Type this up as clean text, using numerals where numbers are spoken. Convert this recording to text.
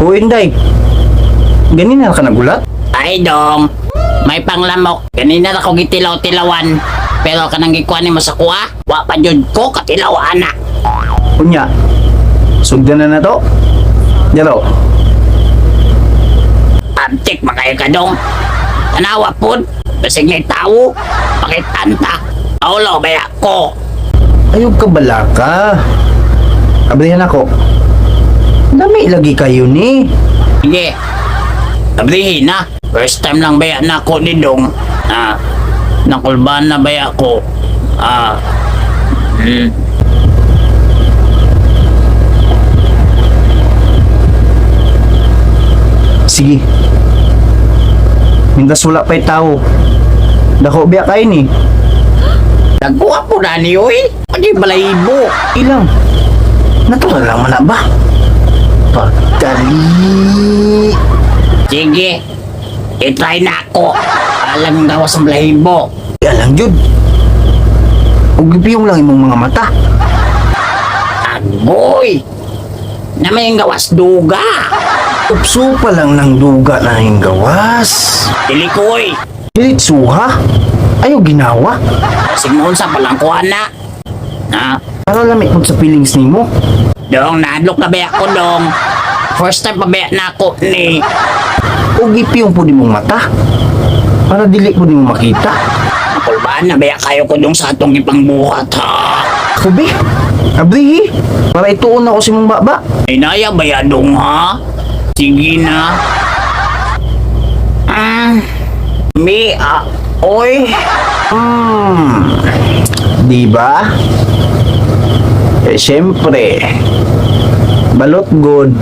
O Inday, ganina ka nagulat? Ay dong, may panglamok. Ganina ra ko gitilaw-tilawan. Pero kanang gikuan nimo sa kuha, wa pa jud ko katilaw ana. Unya, sugdan na na to. Daro, Antik makayo ka dong. Tanawa pod, basig may tawo. Pakitanta. Aulo baya ko. Ayaw ka balaka. Abrihan ako. Dami lagi kayo ni. Sige. Ablihin na. First time lang baya na ako ni Dong. Ah, nakulban na baya ko. Ah, Sige. Mintas wala pa'y tao. Dako biya kayo ni. Nagkuha po na ni oy. Pagi balahibo. Ilang. Natural lang man na ba? Pagdali. Sige. I-try na ako. Alam gawas ang balahibo. Alang jud. Ug gipiyong lang imong mga mata. Agoy. Na may gawas duga. Upso pa lang ng duga na yung gawas. Dili ko oy. Dilit suha. Ayaw ginawa. Signal sa palangkuan na. Ah, Para lamit mo sa feelings nimo. Dong, naadlok na ba ako, Dong? First time pa ba na ako ni... Ug gipiyong po nimong mata. Para dili po nimo makita. Nakulbaan na ba kayo ko dong sa atong ipangbuhat, ha? Ako be. Abrihi. Para ituon ako sa imong baba. Ay, naya ba ya, dong, ha? Sige na. Ah, mi, ah, oy. Di ba? Eh, syempre. Balot good.